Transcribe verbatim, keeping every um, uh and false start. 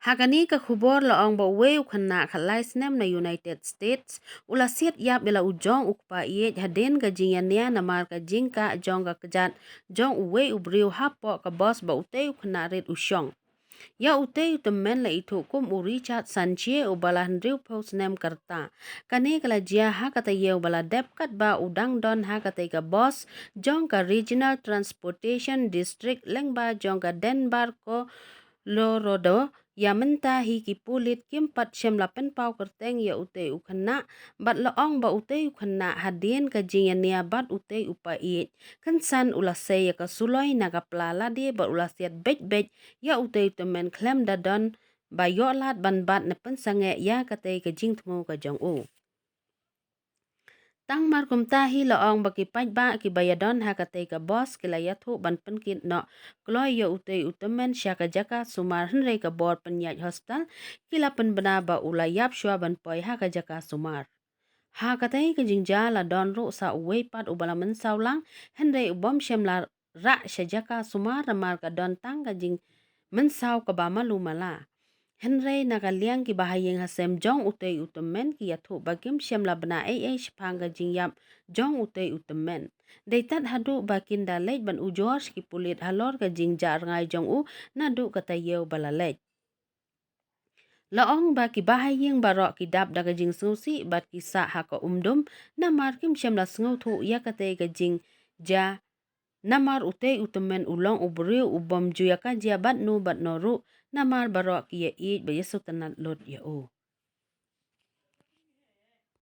Ha kane ka khubor la ong ba uwei u khynnah khatlai snem na United States u la siat ïap ïa la u jong u kpa ïeit hadien ka jingïania namar ka jingkah jong ka kjat jong uwei u briew hapoh ka bos ba utei u khynnah rit u shong. Ïa utei u tymmen la ithuh kum u Richard Sanche uba la hynriewphew snem ka rta. Kane ka la jia ha ka taïew ba la dep katba u dang don ha katei ka bos jong ka Regional Transportation District lyngba jong ka Denver, Colorado. Ïa mynta hi ki pulit kim pat shym la pynpaw kyrteng ïa utei u khynnah bad la ong ba utei u khynnah hadien ka jingïania bad utei u kpa ïeit, kynsan u la sei ïa ka suloi na ka pla lade bad u la siat beit beit ïa utei u tymmen khlem da don ba ïoh lad ban bat ne pynsangeh ïa katei ka jingthmu ka jong u. Tang mar kumta hi la ong ba ki paidbah kiba ïadon ha katei ka bos ki la ïathuh ban pynkit noh kloi ïa utei u tymmen sha ka jaka sumar, hynrei ka bor pynïaid hospital ki la pynbna ba u la ïap shuwa ban poi ha ka jaka sumar. Ha katei ka jingjia la don ruh sa uwei pat uba la mynsaw lang, hynrei u bym shym la rah sha jaka sumar namar ka don tang ka jingmynsaw kaba malu mala. Hynrei na ka liang kiba ha ïing ha sem jong utei u tymmen ki ïathuh ba kim shym la bna ei ei shaphang ka jingïap jong utei u tymmen. Dei tad haduh ba kin da leit ban ujor sha ki pulit halor ka jingjia rngai jong u naduh ka taïew ba la leit. La ong ba kiba ha ïing baroh ki dap da ka jingsngewsih bad ki sah ha ka umdum namar kim shym la sngewthuh ïa katei ka jingjia namar utei u tymmen u long u briew u bym ju ïa ka jia bad no bad no ruh namar baroh ki ïa ïeit bad ïa sngewtynnad lut ïa u.